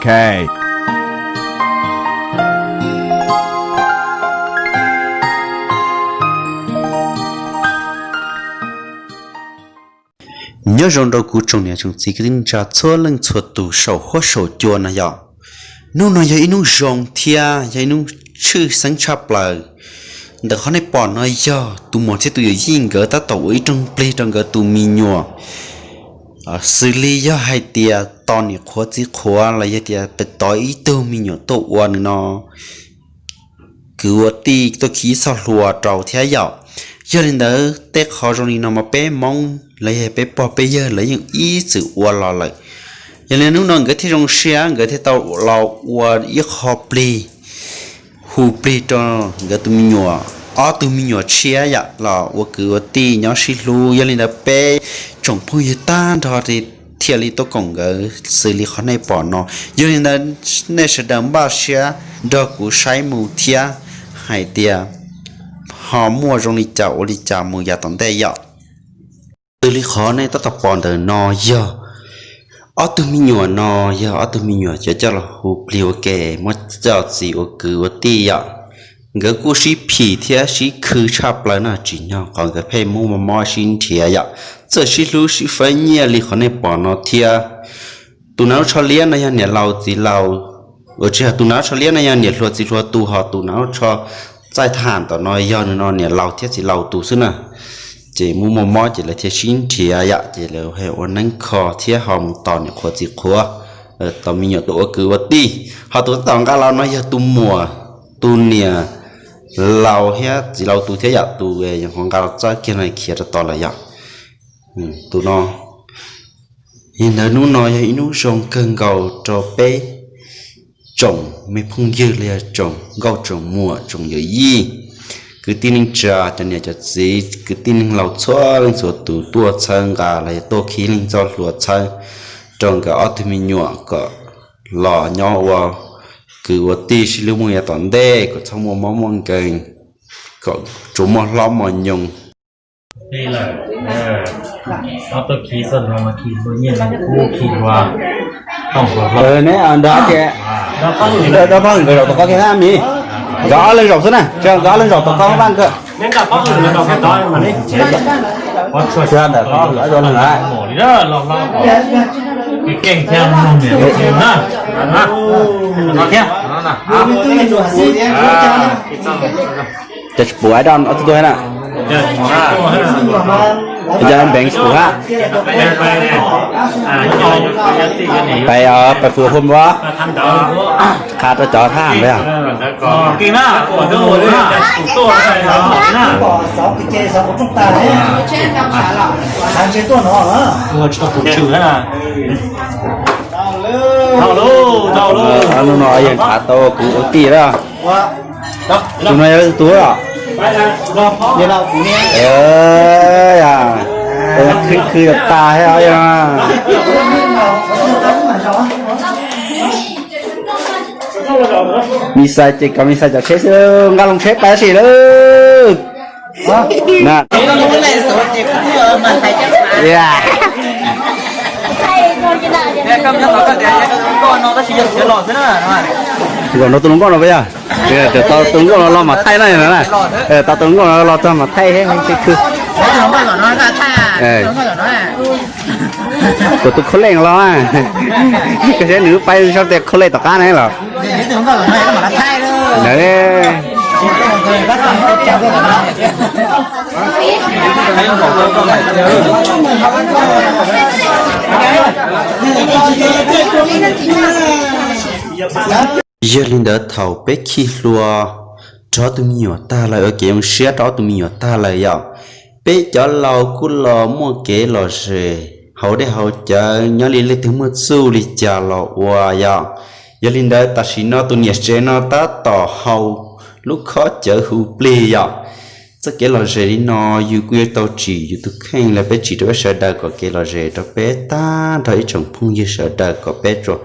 K. Nyob zoo rau kuv tsoom niam tsoom txiv kwv tij neej tsa txhua leej txhua tus saum huab saum cua no yom. Hnub no yog ib hnub zoo thiab yog ib hnub tshwj xeeb tshaj plaws. Ntawm qhov nej pom no yog tus muam thiab tus yawm yij nkawd tab tom ua ib rooj plig rau nkawd tus me nyuam, xws li yog hais tias tos niam qhuav txiv qhuav los yog tias pes tov ib tug me nyuam tuaj ua nws no kwv ua tij tuaj khi ib txoj hlua rau thiab yom. Yog li ntawd tej qhov zoo li no mas peb Hmoob los yog peb pog peb yawg lawv yeej ib txwm ua los lawm. Yog li hnub no nkawd thiaj zoo siab nkawd thiaj tau los ua ib qho plig, hu plig rau nkawd tus me nyuam, ob tug me nyuam tshiab yom los ua kwv ua tij nyob sib hlub. Yog li ntawd peb tsoom phooj ywg tag nrho thiaj li tuaj koom nkawd xws li qhov nej pom no. Yog li ntawd nej sawv daws npaj siab nrog kuv saib mus thiab hais tias ho muaj zoo li cas ua li cas mus yav tom ntej yom. Xws li qhov nej tab tom pom ntawm no yog ob tug me nyuam no, yog ob tug me nyuam cov coj los hu plig ua ke, muab coj txiv ua kwv ua tij yom. Nkawd kuj sib phim thiab sib khw tshaj plaws no, tsim nyog qhov nkawd pheej muaj mob mob sib nrhiav yom. Txawj sib hlub sib faib nyiaj li qhov nej pom no thiab. Tus nav lub tsho liab no yog niam laus txiv laus, ua tsis yog tus nav lub tsho liab no yog niam hluas txiv hluas tus, ho tus nav lub tsho txaij thaj ham tom no yog nws no niam laus thiab txiv laus tus xwb na. Ces muaj muaj mob ces lawv thiaj sib nrhiav yom, ces lawv ua neeb kho thiab ho mus tos niam qhuav txiv qhuav, tos me nyuam tus ua kwv ua tij. Ho tus tab tom nqa los no yog tus muam, tus niam laus thiab txiv laus tus thiab yom, tus nyuam qhuav nqa los txawb kiag no khiav rau tod lawm yom. Tus no, yog li ntawd hnub no yog ib hnub zoo kawg nkaus rau peb tsoom me phooj ywg los yog tsoom nkauj tsoom muam tsoom yawm yij, kwv tij neej tsa, cov niam cov txiv, kwv tij neeg laus txhua leej txhua tus tuaj txhawb nqa los yog tuaj khi leej txoj hlua txhawb rau nkawd ob tug me nyuam kom los nyob ua kwv ua tij sib hlub mus yav tom ntej, kom txhob muaj mob muaj nkeeg, kom tsuas muaj hlob mos nyoos. Neb nrog pab hwm nkawd zaum tom koj kiag na mis. Nkawd ob leeg zaum xwb na, nkawd ob leeg zaum tom koj vaj kawg. Ntawm pab hwm nkawd zaum lawm. Cov tsis pum ai doj ob tug tuaj na. Cov npeev tsis pum hab. Pais, pais fwm hum as, qha rau cov thab ham peb os. Hnub no yeej nrhav tau kuv ua tij lawm. Tus no yog tus twg? Khwv khwv tas tas thiab. Me xais ces kom me xais cov tsheb xwb, nqa loo tsheb pais sim lawm. Zaum no tus hluas nkauj no puas yog? Tau tus hluas nkauj no los mam thaij na. Tau tus hluas nkauj no los txog mam thaij. Kuv tus khaub leej los, koj saib nws lub paib sab tes khaub leej tom qab ne los. Yog li ntawd thaum peb khi hlua rov tus me nyuam tag lawm, ua kev zoo siab rau ob tug me nyuam tag lawm yom, peb cov laus kuj los muaj kev lom zem haus dej haus cawv, nyob li leej twg muaj txuj li cas los ua yom. Yog li ntawd tam sim no tus niam tsev no tab tom haus lub khob cawv hu plig yom. Txoj kev lom zem li no yus kuj yuav tau tsim yus tus kheej los peb tsim rau peb sawv daws kom kev lom zem rau peb tag nrho ib tsoom phooj ywg sawv daws kom peb tsuas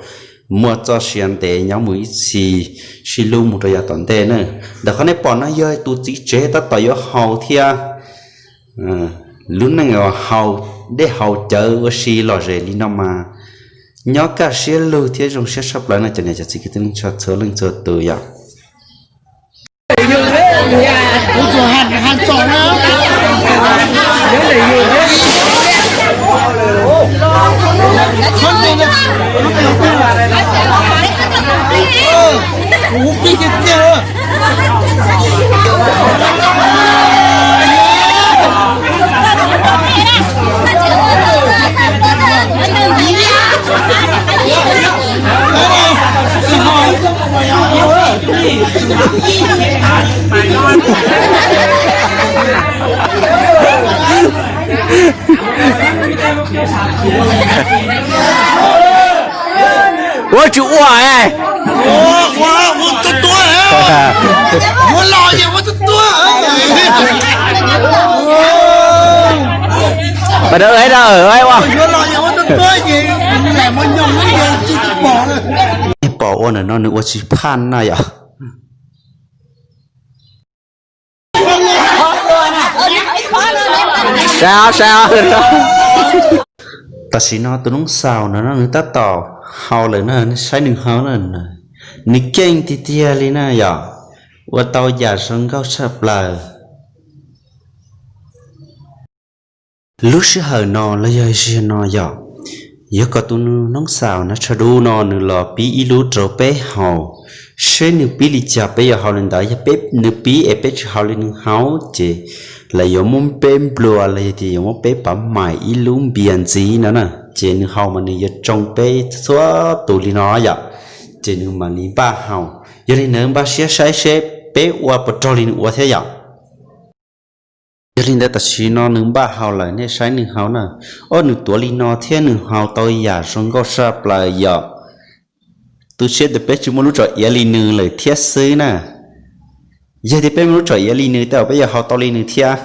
muaj txoj sia ntev nyob mus ib txhis, sib hlub mus rau yav tom ntej na. Ntawm qhov nej pom no yog tus txiv tsev tab tom yuav haus thiab. Lub neej haus dej haus cawv ua si lom zem li no mas Nyob kaj siab lug thiab zoo siab tshaj plaws no cov niam cov txiv kwv tij neej tsa txhua leej txhua tus yom. Ua tsis ua, ua los ua tuab tuab. Pas da, da, ua, pom ua ntawm no nws ua tsis phaj na yom. Tam sim no tus noob xaus no nws tab tom haus lawm na, saib nws haus na, nws keej tiag tiag li na yom, ua tau yam zoo nkauj tshaj plaws. Lub sij hawm no los yog zaum no yom, yuav kom tus noob xaus na tsho dub no nws los pib ib lub rau peb haus, seb nws pib li cas peb yuav haus li ntawd. Yog peb, nws pib es peb tsis haus li nws haus ces lawv yuav muab peb nplua los yog tias yuav muab peb pov mais ib lub npias ntxiv no na, ces nws haus mas nws yuav tsoo peb txhua tus li no yom, ces nws mam li npaj haus. Yog li ntawd npaj siab saib seb peb ua puas raug li nws ua thiab yom. Yog li ntawd tam sim no nws npaj haus lawm, nej saib nws haus na. Ob, nws tuav li no thiab nws haus tau yam zoo nkauj saj plaws yom. Tu siab tias peb tsis muaj lub tsho iav li nws lawm thiab xwb na. Yog tias peb muaj lub tsho iav li nws tej zaum peb yuav haus tau li nws thiab.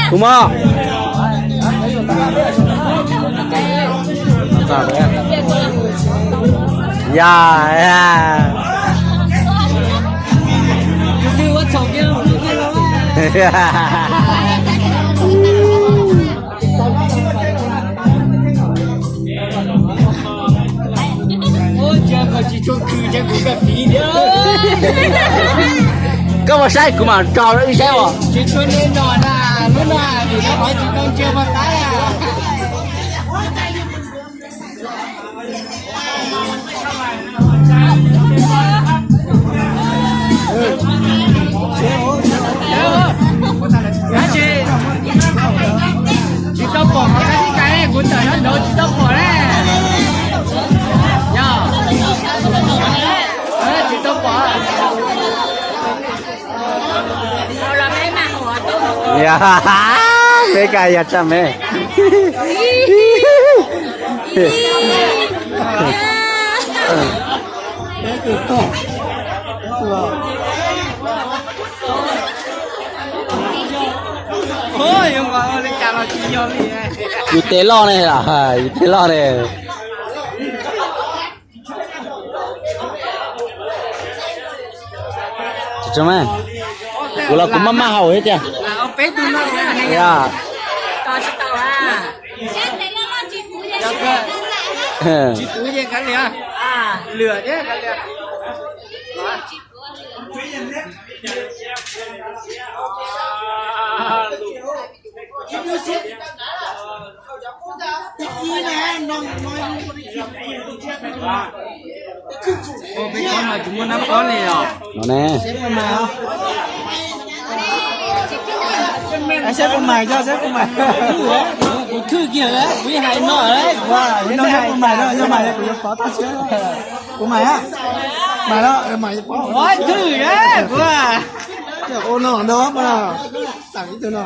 Kuv mog. Ya, ya. Koj mus saib kuv mam rau ib saib os. Tsis tau pom qhov kab tib ka, kuv tawm nyob nraud tsis tau pom na. Yog, tsis tau pom. Yog, peb ka yog tsaj me. Yus tes loj ne, yus tes loj ne. Kuv los kuv maj maj haus thiab tiag. Peb cov no tsis muaj nab pob ne os. No ne. Saib puas mais, saib puas mais. Kuv thwj kiag, kuv yeej hais no, kuv no saib puas mais no, yog mais kuv yuav pov toj siab. Puas mais a? Mas, mas ua ntwg, ua no ntau mas, tag ib tug no.